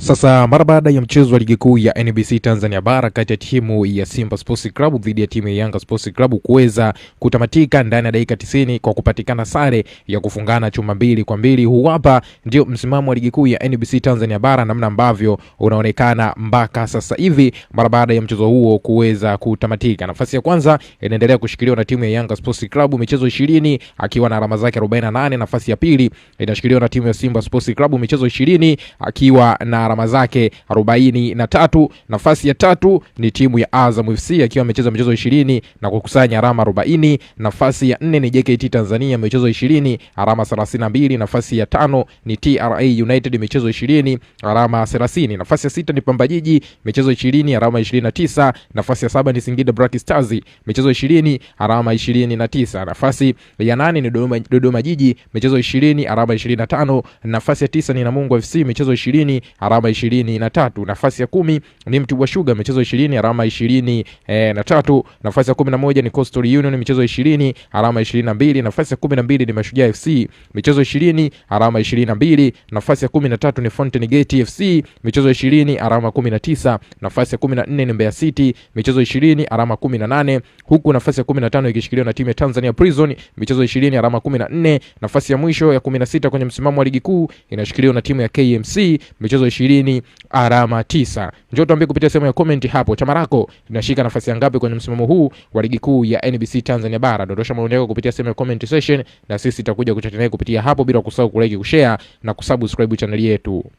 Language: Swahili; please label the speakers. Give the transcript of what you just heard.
Speaker 1: Sasa mara baada ya mchezo wa ligi kuu ya NBC Tanzania Bara kati ya timu ya Simba Sports Club dhidi ya timu ya Yanga Sports Club kuweza kutamatika ndani ya dakika 90 kwa kupatikana sare ya kufungana chuma 2-2, huu hapa ndio msimamo wa ligi kuu ya NBC Tanzania Bara namna ambavyo unaonekana mpaka sasa hivi mara baada ya mchezo huo kuweza kutamatika. Nafasi ya kwanza inaendelea kushikiliwa na timu ya Yanga Sports Club michezo 20 akiwa na alama zake 48. Nafasi ya pili inashikiliwa na timu ya Simba Sports Club michezo 20 akiwa na alama zake 43. Nafasi ya tatu ni timu ya Azam FC akiwa amecheza michezo 20 na kukusanya alama 40. Nafasi ya nne ni JKT Tanzania michezo 20 alama 32. Nafasi ya tano ni TRA United michezo 20 alama 30. Nafasi ya sita ni Pamba Jiji michezo 20 alama 29. Nafasi ya saba ni Singida Black Stars michezo 20 alama 29. Nafasi ya nane ni Dodoma Jiji michezo 20 alama 25. Nafasi ya tisa ni Namungo FC michezo 20 alama 23. Nafasi ya 10 ni Mtibwa Sugar michezo 20 alama 23. Nafasi ya 11 ni Coastal Union michezo 20 alama 22. Nafasi ya 12 ni Mashujaa FC michezo 20 alama 22. Nafasi ya 13 ni Fountain Gate FC michezo 20 alama 19. Nafasi ya 14 ni Mbeya City michezo 20 alama 18, huku nafasi ya 15 ikishikiliwa na timu ya Tanzania Prison michezo 20 alama 14. Nafasi ya mwisho ya 16 kwenye msimamo wa ligi kuu inashikiliwa na timu ya KMC michezo 20 alama 9. Njoo tuambie kupitia sehemu ya comment hapo, chama lako linashika nafasi ya ngapi kwenye msimamo huu wa ligi kuu ya NBC Tanzania Bara? Dondosha maoni yako kupitia sehemu ya comment section na sisi tutakuja kuchat naye kupitia hapo, bila kusahau kulike, kushare na kusubscribe channel yetu.